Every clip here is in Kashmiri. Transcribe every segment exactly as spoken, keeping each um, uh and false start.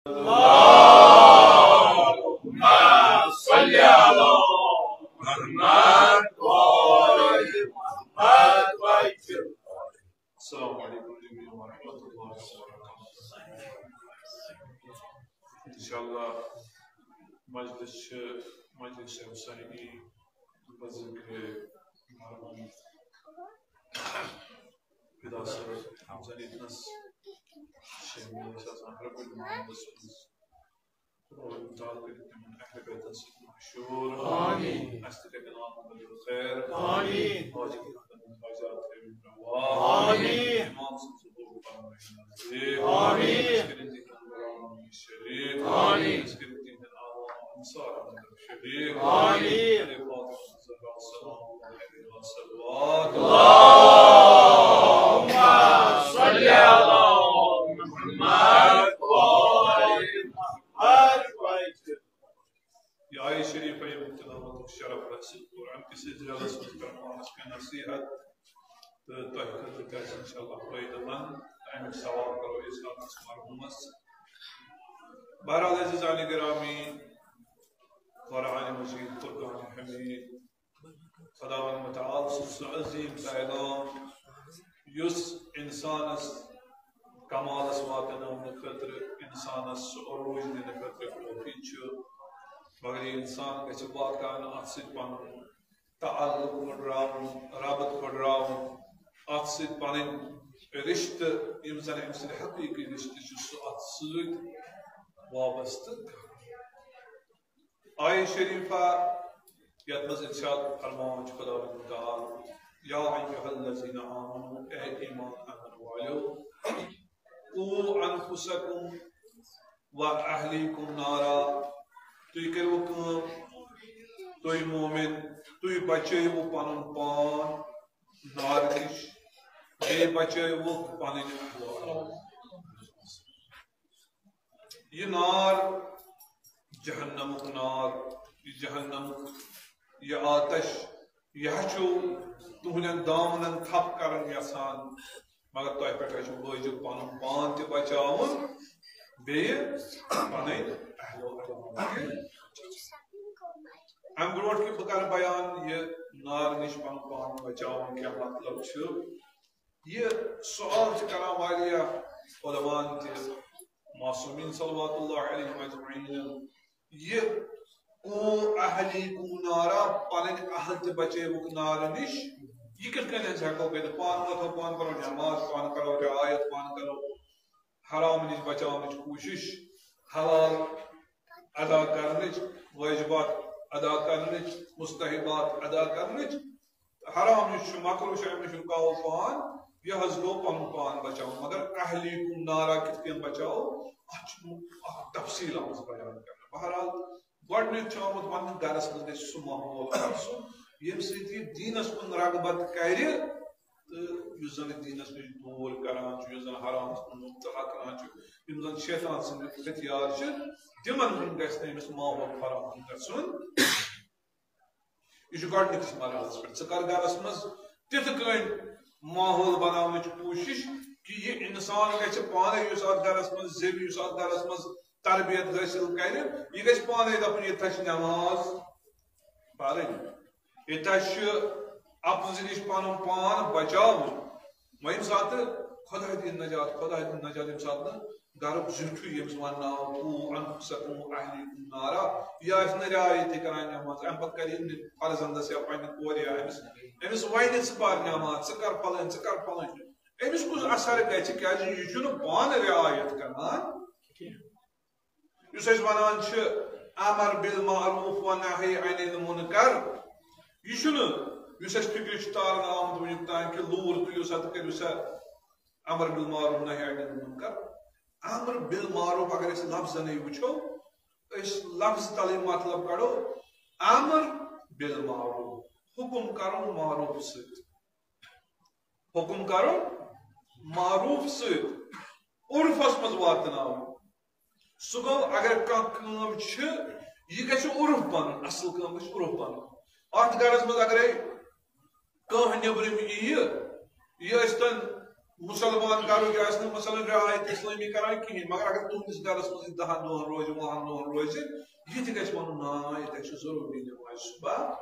اللهم صل على محمد وآل محمد وسلم. السلام عليكم جميعا ورحمة الله وبركاته. إن شاء الله مجلس، مجلس حسینی بذكر مرحوم فدا صاحب، ہم زن ییٚتنس شیخ میٖر اوس آسان، ربُ المعبدس منٛز روزُن تعلق کٔرِتھ تِمن اہل بیتن سۭتۍ مشہوٗر۔ آمین۔ اَسہِ تہِ کٔرِنۍ عاقبت الخیر۔ آمین۔ حاجی محمد حاجات تھٲوِن روا۔ آمین۔ امام سٕنٛز حضور فرمٲیِن نزدیٖک۔ آمین۔ اَسہِ کٔرِنۍ تِہنٛدٮ۪ن غلامن شریٖک۔ آمین۔ اَسہِ کٔرِنۍ تِہنٛدٮ۪ن عوام انصارن شریٖک۔ آمین۔ علی فاطمہ الزہرا سلام اللہ علیہا صلوات۔ اللہم صل علی محمد وآل محمد۔ یہ آیت شریفہ ییٚمہِ تلاوتُک شرف حٲصِل کوٚر، اَمہِ کِس سلسلس منٛز کرٕ بہٕ پانس کینٛہہ نصیحت تہٕ تۄہہِ خٲطرٕ تہِ آسہِ انشاءاللہ فٲیدٕ مند۔ اَمیُک ثواب کرو أسۍ حضرت مرحومس۔ بہرحال عزیزان گرامی، قرآن مجید، فرقان حمید، خداوند متعال سُنٛد سُہ عظیم پیغام یُس انسانس کمالس واتناونہٕ خٲطرٕ، انسانس سُہ عروج دِنہٕ خٲطرٕ کٲفی چھُ، مگر یہِ انسان گژھِ واقعاً اتھ سۭتۍ پنُن تعلق پھٕٹراوُن، ربط پھٕٹراوُن، اتھ سۭتۍ پنٕنۍ رشتہٕ، یِم زن أمۍ سٕنٛدۍ حقیقی رشتہٕ چھِ، سُہ اتھ سۭتۍ وابستہٕ کرُن۔ آیہ شریفہ یتھ منٛز ارشاد فرماوان چھُ خداوند تعالیٰ، یا ایھا الذین آمنوا، اے ایمان انن والو، قوا انفسکم و اہلیکم نارا، تُہۍ کٔرِو کٲم، تُہۍ مومن، تُہۍ بچٲیِو پنُن پان نارٕ نِش، بیٚیہِ بچٲیِو پنٕنۍ اہل و عیال۔ یہِ نار، جہنمُک نار، یہِ جہنمُک یہِ آتش، یہِ ہا چھُ تُہنٛدٮ۪ن دامنن تھپھ کرُن یژھان، مگر تۄہہِ پٮ۪ٹھ چھُ وٲجِب پنُن پان تہِ بچاوُن، بیٚیہِ پنٕنۍ اہل و عیال تہِ۔ امہِ برونٛٹھ کہِ بہٕ کرٕ بیان یہِ نار نِش پنُن پان بچاوُن کیٛاہ مطلب چھُ، یہِ سوال چھِ کران واریاہ علماءن تہِ، معصومین صلوات اللہ علیہم اجمعین، یہِ قوا اہلیکم نارا، پنٕنۍ اہل تہِ بچٲوُکھ نارٕ نِش، یہِ کِتھ کٔنۍ أسۍ ہٮ۪کو کٔرِتھ؟ پانہٕ وۄتھو، پانہٕ کرو نماز، پانہٕ کرو رعایت، پانہٕ کرو حرام نِش بچاونٕچ کوٗشِش، حلال ادا کرنٕچ، واجبات ادا کرنٕچ، مستحبات ادا کرنٕچ، حرام یُس چھُ، مکروہ چھُ، اَمہِ نِش رُکاوو پان، یہِ حظ گوٚو پنُن پان بچاوُن۔ مگر اہلیکم نارا کِتھ کٔنۍ بچاوو، اتھ چھُ اکھ تفصیل آمٕژ بیان کرنہٕ۔ بہرحال، گۄڈٕنیُک چھُ آمُت وننہٕ، گرس منٛز گژھِ سُہ ماحول آسُن، ییٚمہِ سۭتۍ یہِ دیٖنس کُن رغبت کرِ، تہٕ یُس زن دیٖنس نِش دوٗر کران چھُ، یُس زن حرامس کُن مبتلا کران چھُ، یِم زن شیطان سٕنٛدۍ ہتھیار چھِ، تِمن ہُنٛد گژھِ نہٕ أمِس ماحول فراہم گژھُن۔ یہِ چھُ گۄڈٕنِکِس مرحلس پٮ۪ٹھ۔ ژٕ کر گرس منٛز تِتھٕ کٔنۍ ماحول بناونٕچ کوٗشِش کہِ یہِ انسان گژھِ پانے، یُس اتھ گرس منٛز زیوِ، یُس اتھ گرس منٛز تربیت حٲصِل کرِ، یہِ گژھِ پانے دپُن، ییٚتہِ چھِ نماز پرٕنۍ، ییٚتہِ چھُ اپزِ نِش پنُن پان بچاوُن۔ وۄنۍ ییٚمہِ ساتہٕ خۄداے دِیِن نجات، خۄداے دِیِن نجات، ییٚمہِ ساتہٕ نہٕ گرُک زیُٹھُے ییٚمِس وننہٕ آو، قوا انفسکم و اہلیکم نارا، یہِ آسہِ نہٕ رعایت تہِ کران نماز، امہِ پتہٕ کرِ یہِ فرزندس یا پننہِ کورِ یا أمِس، أمِس ونہِ، ژٕ پر نماز، ژٕ کر پلٲنۍ، ژٕ کر پلٲنۍ۔ أمِس کُس اثر گژھِ؟ کیازِ یہِ چھُنہٕ پانہٕ رعایت کران کینٛہہ۔ یُس أسۍ ونان چھِ امر بالمعروف و نہی عن المنکر، یہِ چھُنہٕ یُس اَسہِ فکرِ چھُ تارنہٕ آمُت وٕنیُک تام کہِ لوٗر تُلِو سا تہٕ کٔرِو سا امر بالمعروف نہی عن المنکر۔ امر بالمعروف اگر أسۍ لفظنٕے وٕچھو، أسۍ لفظ تلٕے مطلب کڑو، امر بالمعروف، حکم کرُن معروف سۭتۍ۔ حکم کرُن معروف سۭتۍ، عرفس منٛز واتناوُن۔ سُہ گوٚو، اگر کانٛہہ کٲم چھِ، یہِ گژھِ عرف بنُن، اصل کٲم گژھِ عرف بنُن۔ اتھ گرس منٛز اگرے کانٛہہ نیبرِم یِیہِ، یہِ ٲسۍتن مسلمان گرُک آسہِ نہٕ مثلاً رعایت اسلٲمی کران کِہیٖنۍ، مگر اگر تُہنٛدِس گرس منٛز یہِ دَہَن دۄہن روزِ، وُہَن دۄہن روزِ، یہِ تہِ گژھِ وَنُن، نا، ییٚتہِ چھُ ضروٗری نٮ۪ماز صُبح۔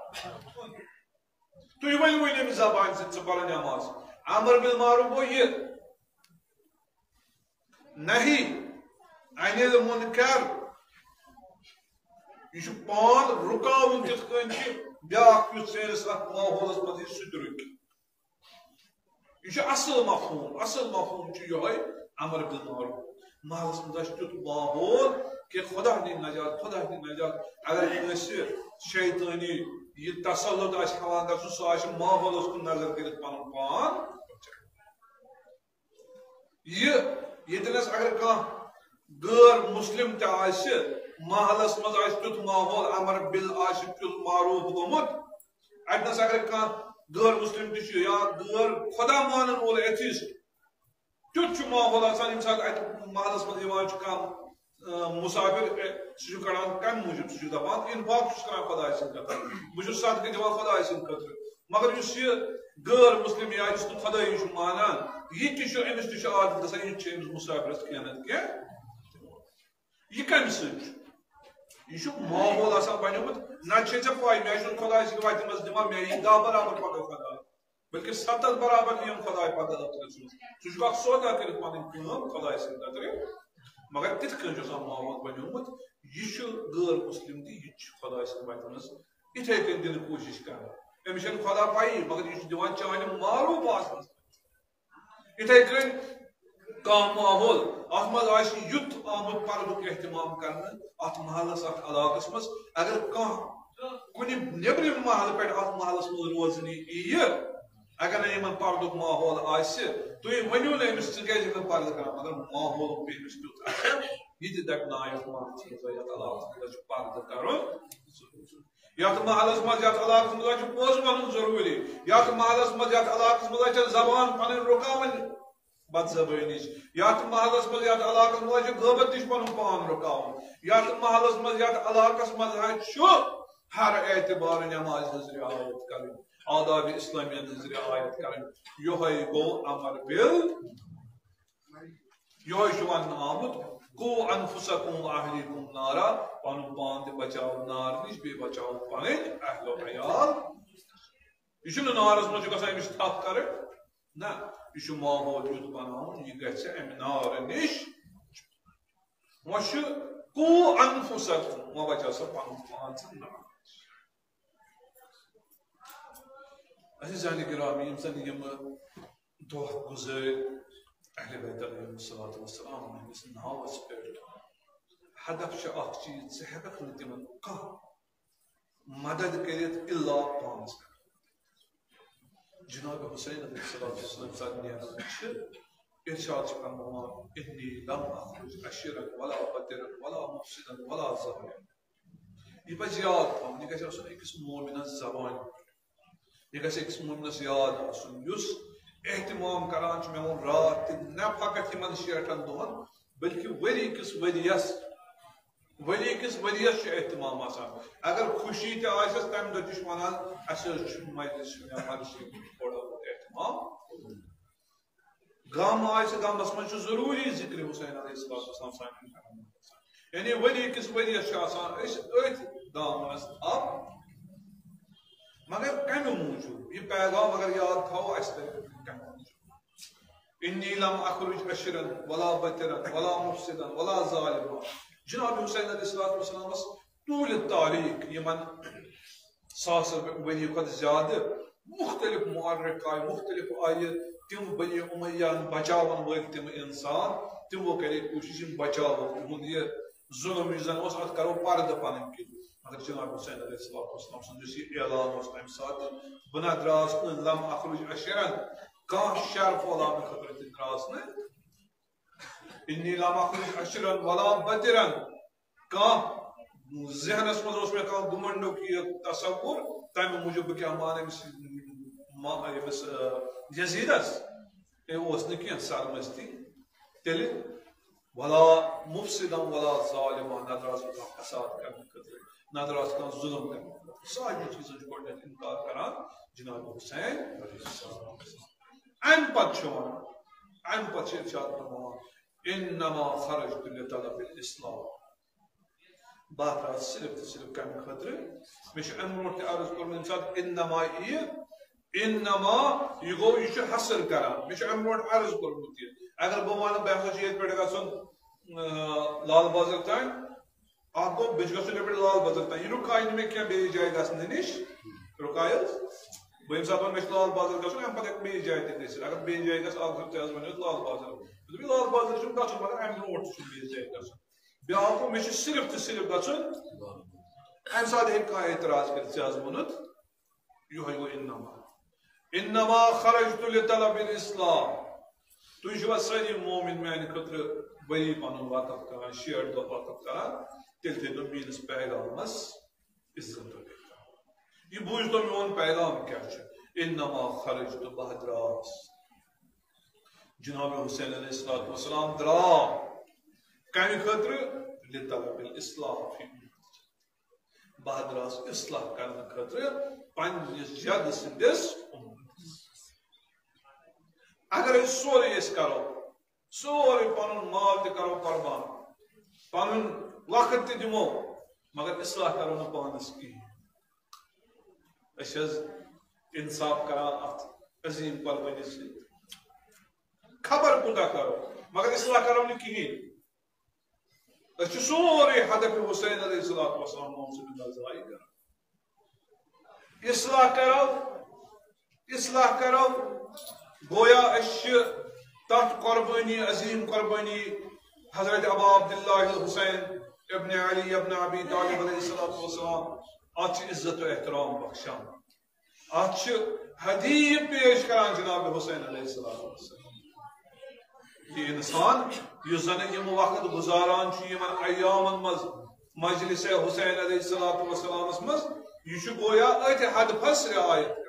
تُہۍ ؤنِو وۄنۍ ییٚمہِ زبانہِ سۭتۍ، ژٕ پَر نٮ۪ماز۔ امر بالمعروف گوٚو یہِ، نہی عن المنکر۔ یہِ چھُ پان رُکاوُن تِتھ کٔنۍ کہِ بیٛاکھ یُس سٲنِس اَتھ ماحولَس منٛز یہِ سُہ تہِ رُکہِ۔ یہِ چھُ اَصٕل مفہوٗم، اَصٕل مفہوٗم چھُ یِہوٚے امر بالمعروف۔ محلَس منٛز آسہِ تیُتھ ماحول کہِ خۄدا دِنۍ نجات، خۄدا دِنۍ نجات۔ اگر کٲنٛسہِ شیطٲنی یہِ تسلط آسہِ ہٮ۪وان گژھُن، سُہ آسہِ ماحولَس کُن نظر کٔرِتھ پَنُن پان بچاوان۔ یہِ ییٚتنَس اگر کانٛہہ غٲر مسلم تہِ آسہِ، محلَس منٛز آسہِ تیُتھ ماحول، امر بال آسہِ تیُتھ معروف گوٚمُت، اَتنَس اگر کانٛہہ غٲر مسلم تہِ چھُ یا غٲر خۄدا مانَن وول ایتھیسٹ، تیُتھ چھُ ماحول آسان، ییٚمہِ ساتہٕ اَتہِ محلَس منٛز یِوان چھُ کانٛہہ، آ، مسافر، اے، سُہ چھُ کڑان کَمہِ موٗجوٗب؟ سُہ چھُ دَپان، اِنفاق چھُس کران خۄداے سٕنٛدِ خٲطرٕ، بہٕ چھُس صدقہٕ دِوان خۄداے سٕنٛدِ خٲطرٕ۔ مگر یُس یہِ غٲر مسلم یا یُس نہٕ خۄدٲیی چھُ مانان، یہِ تہِ چھُ، أمِس تہِ چھُ عادت گژھان، یہِ تہِ چھُ أمِس مسافرَس کینٛہہ نَتہٕ کینٛہہ۔ یہِ کَمہِ سۭتۍ چھُ؟ یہِ چھُ ماحول آسان بنیومُت۔ نَتہٕ چھے ژےٚ پَے، مےٚ چھُنہٕ خۄداے سٕنٛدِ وَتہِ منٛز دِوان، مےٚ یی دَہ برابر پَگاہ خۄداے، بلکہِ ستتھ برابر یِم خۄداے پَگاہ ٲخرَس منٛز۔ سُہ چھُ اکھ سودا کٔرِتھ پَنٕنۍ کٲم خۄداے سٕنٛدِ خٲطرٕ۔ مگر تِتھ کٔنۍ چھُ آسان ماحول بنیومُت، یہِ چھُ غٲر مسلم تہِ، یہِ تہِ چھُ خۄداے سٕنٛدِ وَتہِ منٛز یِتھَے کٔنۍ دِنہٕ کوٗشِش کران۔ أمِس چھَنہٕ خۄدا پَیی، مگر یہِ چھُ دِوان چانہِ معروف آسنَس۔ یِتھَے کٔنۍ کانٛہہ ماحول، اَتھ منٛز آسہِ یُتھ آمُت پردُک اہتمام کرنہٕ، اَتھ محلَس، اَتھ علاقَس منٛز، اگر کانٛہہ کُنہِ نیٚبرِم محلہٕ پٮ۪ٹھ اَتھ محلَس منٛز روزنہِ یِیہِ، اگر نہٕ یِمن پردُک ماحول آسہِ، تُہۍ ؤنِو نہٕ أمِس، ژٕ کیازِ چھُکھ نہٕ پردٕ کران، مگر ماحول پیٚیہِ أمِس تیُتھ اثر، یہِ تہِ دَپہِ، نا، یَتھ محلَس منٛز، یَتھ علاقَس منٛز چھُ پردٕ کرُن۔ یَتھ محلَس منٛز، یَتھ علاقَس منٛز چھُ پوٚز وَنُن ضروٗری۔ یَتھ محلَس منٛز، یَتھ علاقَس منٛز چھےٚ زبان پَنٕنۍ رُکاوٕنۍ بد زبٲنۍ نِش۔ یَتھ محلَس منٛز، یَتھ علاقَس منٛز چھُ غٲبت نِش پَنُن پان رُکاوُن۔ یَتھ محلَس منٛز، یَتھ علاقَس منٛز حظ چھُ ہر اعتبار نٮ۪مازِ ہٕنٛز رعایت کَرٕنۍ، آدابِ اِسلٲمیَن ہٕنٛز رعایت کَرٕنۍ۔ یِہوٚے گوٚو امر بال یِہوٚے چھُ وَننہٕ آمُت، "قُوا أَنفُسَكُمْ وَأَهْلِيكُمْ نَارًا"، پَنُن پان تہِ بچاو نار نِش، بیٚیہِ بچاو پَنٕنۍ اہل و عیال۔ یہِ چھُنہٕ نارَس منٛز چھُ گژھان أمِس تھپھ کَرٕنۍ، نہ، یہِ چھُ ماحول یُتھ بَناوُن، یہِ گژھِ اَمہِ نارٕ نِش۔ وۄنۍ چھُ "قُوا أَنفُسَكُمْ"، وۄنۍ بچاو سا پَنُن پان ژٕ نار نِش۔ عزیزانِ گرامی، یِم زَن یِم دۄہ گُزٲرۍ اہل بیت علیہم الصلوۃ والسلام ہٕنٛدِس ناوَس پٮ۪ٹھ۔ ہدف چھُ اکھ چیٖز، ژٕ ہٮ۪کَکھ نہٕ تِمن کانٛہہ مدد کٔرِتھ الا پانَس پٮ۪ٹھ۔ جناب حسین علیہ الصلوۃ والسلام ساتہٕ نیران چھِ، ارشاد چھُ فرماوان، "انی لم اخرج عشیرا ولا بطرا ولا مفسدا ولا ظالما۔" یہِ پَزِ یاد تھاوُن، یہِ گژھِ آسُن أکِس مومنَس زبانہِ پٮ۪ٹھ۔ یہِ گژھِ أکِس مومنَس یاد آسُن، یُس اہتمام کران چھُ، مےٚ ووٚن راتھ تہِ، نہ فقط یِمن شیٹھن دۄہن، بلکہِ ؤری کِس ؤریَس، ؤری کِس ؤریَس چھُ اہتمام آسان۔ اگر خوشی تہِ آسٮ۪س، تَمہِ دۄہ تہِ چھُ وَنان، "اَسہِ حظ چھُ مجلس، چھُ مےٚ مجلس تھوڑا بہت اہتمام کوٚرمُت۔" غم آسہِ، غمس منٛز چھُ ضروٗری ذکر حسین علیہ الصلوۃ والسلام سانٮ۪ن گرن منٛز آسان۔ یعنی ؤری کِس ؤریَس چھُ آسان أسۍ أتھۍ دامنس تھپھ۔ مگر کمہِ موٗجوٗب؟ یہِ پیغام اگر یاد تھاوو، اَسہِ ترِ فِکرِ کمہِ موٗجوٗب۔ "انی لم اخرج عشیرا ولا بطرا ولا مفسدا ولا ظالما۔" جناب حسین علیہ الصلوۃ والسلامس طول تاریخ، یِمن ساسن ؤری کھۄتہٕ زیادٕ مختلف مؤرخ آیہِ، مختلف آیہِ تِم بنی امیہ ہن بچاون وٲلۍ تِم انسان، تِمو کرے کوٗشش یِم بچاوو، تِہُنٛد یہِ ظلم یُس زن اوس، اتھ کرو پردٕ پنٕنۍ کِنۍ۔ مگر جناب حسین علیہ الصلوۃ والسلام سُنٛد یُس یہِ اعلان اوس تمہِ ساتہٕ، "بہٕ نہ درٛاس نہٕ لم اخرج عشیرا"، کانٛہہ شر پھۄلاونہٕ خٲطرٕ تہِ درٛاس نہٕ۔ "انی لم اخرج عشیرا ولا بطرا"، کانٛہہ ذہنس منٛز اوس مےٚ کانٛہہ گُمنڈُک یہِ تصور، تمہِ موٗجوٗب بہٕ کیٛاہ مانہٕ أمِس، ما-، أمِس، آ، یزیدس، یہِ اوس نہٕ کینٛہہ سرمستی۔ تیٚلہِ "ولا مفسدا ولا ظالما"، نہ درٛاس بہٕ کانٛہہ فساد کرنہٕ خٲطرٕ، نہ درٛاس کانٛہہ ظلم کرنہٕ خٲطرٕ۔ سارنٕے چیٖزن چھُ گۄڈٕنٮ۪تھ انکار کران جناب حسین۔ امہِ پتہٕ چھُ ونان، امہِ پتہٕ چھِ ارشاد فرماوان، انما خرجت لطلب الاصلاح۔ بہٕ ہا درٛاس صرف تہٕ صرف کمہِ خٲطرٕ؟ مےٚ چھُ امہِ برونٛٹھ تہِ عرض کوٚرمُت، ییٚمہِ ساتہٕ انما یِیہِ، انما، یہِ گوٚو، یہِ چھُ حصر کران۔ مےٚ چھُ امہِ برونٛٹھ عرض کوٚرمُت یہِ۔ اگر بہٕ ونہٕ، بہٕ ہسا چھُ ییٚتہِ پٮ۪ٹھ گژھُن، آ، لال بازر تام، اکھ گوٚو، مےٚ چھُ گژھُن ییٚتہِ پٮ۪ٹھ لال بازر تام۔ یہِ رُکایہِ نہٕ مےٚ کینٛہہ بیٚیِس جایہِ گژھنہٕ نِش۔ رُکایہِ حظ؟ بہٕ ییٚمہِ ساتہٕ وۄنۍ مےٚ چھُ لال بازر گژھُن، امہِ پتہٕ ہٮ۪کہٕ بیٚیِس جایہِ تہِ گٔژھِتھ۔ اگر بیٚیِس جایہِ گژھٕ، اکھ زٕ تہِ حظ ونیوس لال بازر۔ مےٚ دوٚپ، یہِ لال بازر چھُنہٕ گژھُن، مگر امہِ برونٛٹھ تہِ چھُنہٕ بیٚیِس جایہِ گژھُن۔ بیٛاکھ گوٚو، مےٚ چھُ صرف تہٕ صرف گژھُن۔ امہِ ساتہٕ ہیٚکہِ کانٛہہ اعتراض کٔرِتھ، ژےٚ حظ ووٚنُتھ، یِہوٚے گوٚو انما۔ انما خرجت لطلب الاصلاح۔ تُہۍ چھِوا سٲری مومن میانہِ خٲطرٕ ؤری پنُن وقف کران، شیٹھ دۄہ وقف کران، تیٚلہِ تھٲیتو میٲنِس پیغامس عزت و احترام۔ یہِ بوٗزتو میون پیغام کیٛاہ چھُ۔ انما خرجت، بہٕ درٛاس۔ جناب حسین علیہ الصلوۃ والسلام درٛاو کمہِ خٲطرٕ؟ لطلب الاصلاح فی امتی۔ بہٕ درٛاس اصلاح کرنہٕ خٲطرٕ پننِس جد سٕنٛدِس امتس۔ اگر أسۍ سورُے أسۍ کرو، سورُے پنُن مال تہِ کرو قربان، پنُن وقت تہِ دِمو، مگر اصلاح کرو نہٕ پانس کِہیٖنۍ۔ أسۍ حظ انصاف کران اتھ عظیم قربٲنی سۭتۍ؟ خبر کوٗتاہ کرو، مگر اصلاح کرو نہٕ کِہیٖنۍ۔ أسۍ چھِ سورُے ہدف حسین علیہ الصلوۃ والسلام مومسہٕ بِن ضایع کران۔ اصلاح کرو، اصلاح کرو، گویا أسۍ چھِ تتھ قربٲنی، عظیم قربٲنی حضرت ابا عبداللہ الحسین ابن علی ابن ابی طالب علیہ الصلوۃ والسلام، اتھ چھِ عزت و احترام بخشان۔ اتھ چھِ ہدیہ پیش کران جناب حسین علیہ الصلوۃ والسلام۔ یہِ انسان یُس زن یِم وقت گزاران چھُ یِمن ایامن منٛز مجلس حسین علیہ الصلوۃ والسلامس منٛز، یہِ چھُ گویا أتھۍ ہدفس رعایت کران،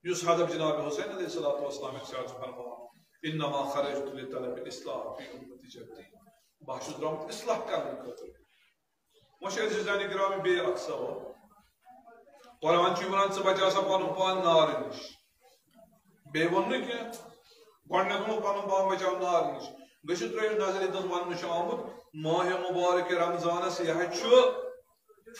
یُس ہدف جناب حسین علیہ الصلوۃ والسلام ارشاد چھُ فرماوان، انما خرجت لطلب الاصلاح فی امتی جدی۔ بہٕ چھُس درٛامُت اصلاح کرنہٕ خٲطرٕ۔ وۄنۍ چھُ عزیزانِ گرامی بیٚیہِ اکھ سوال۔ قرآن چھُ وَنان، ژٕ بچاو سا پنُن پان نارٕ نِش۔ بیٚیہِ ووٚن نہٕ کینٛہہ۔ گۄڈٕنیتھ ووٚن پنُن پان بچاو نارٕ نِش۔ گٔژھِو ترٛٲیِو نظرِ تہٕ وَننہٕ چھُ آمُت، ماہِ مُبارکہِ رمضانس یہِ حظ چھُ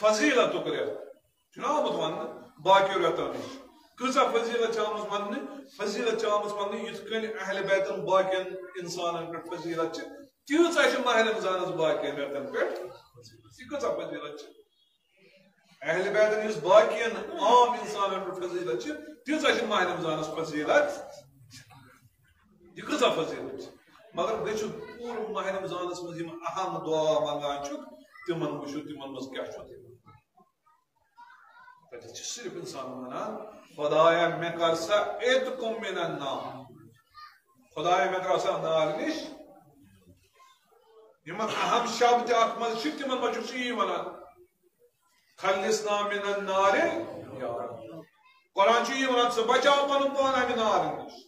فضیلتُک رٮ۪تھ۔ چھُنہ آمُت وَننہٕ باقیو رٮ۪تو نِش؟ کۭژاہ فضیلت چھِ آمٕژ وَننہٕ؟ فضیلت چھِ آمٕژ وَننہٕ یِتھ کٔنۍ اہلِ بیتن باقین انسانن پٮ۪ٹھ فضیلت چھِ، تیٖژاہ چھِ ماہِ رمضانس باقین رٮ۪تن پٮ۪ٹھ۔ یہِ کۭژاہ فضیلت چھِ؟ اہل بیتن یُس باقین عام انسانن پٮ۪ٹھ فضیلت چھِ، تیٖژاہ چھِ ماہِ رمضانس فضیلت۔ یہِ کۭژاہ فضیلت چھِ؟ مگر بیٚیہِ چھُ پوٗرٕ ماہِ رمضانس منٛز یِم اہم دعا منگان چھُ، تِمن وٕچھِو، تِمن منٛز کیٛاہ چھُ۔ تتہِ چھُ صرف انسان ونان، خدایا، مےٚ کر سا عتق من النار۔ خدایا، مےٚ ترٛاو سا نار نِش۔ یِمن اہم شب تہِ اتھ منٛز چھِ، تِمن منٛز چھُکھ ژٕ یی ونان، خلصنا من النار یا رب۔ قرآن چھُ یی ونان، ژٕ بچاو پنُن پان امہِ نارٕ نِش۔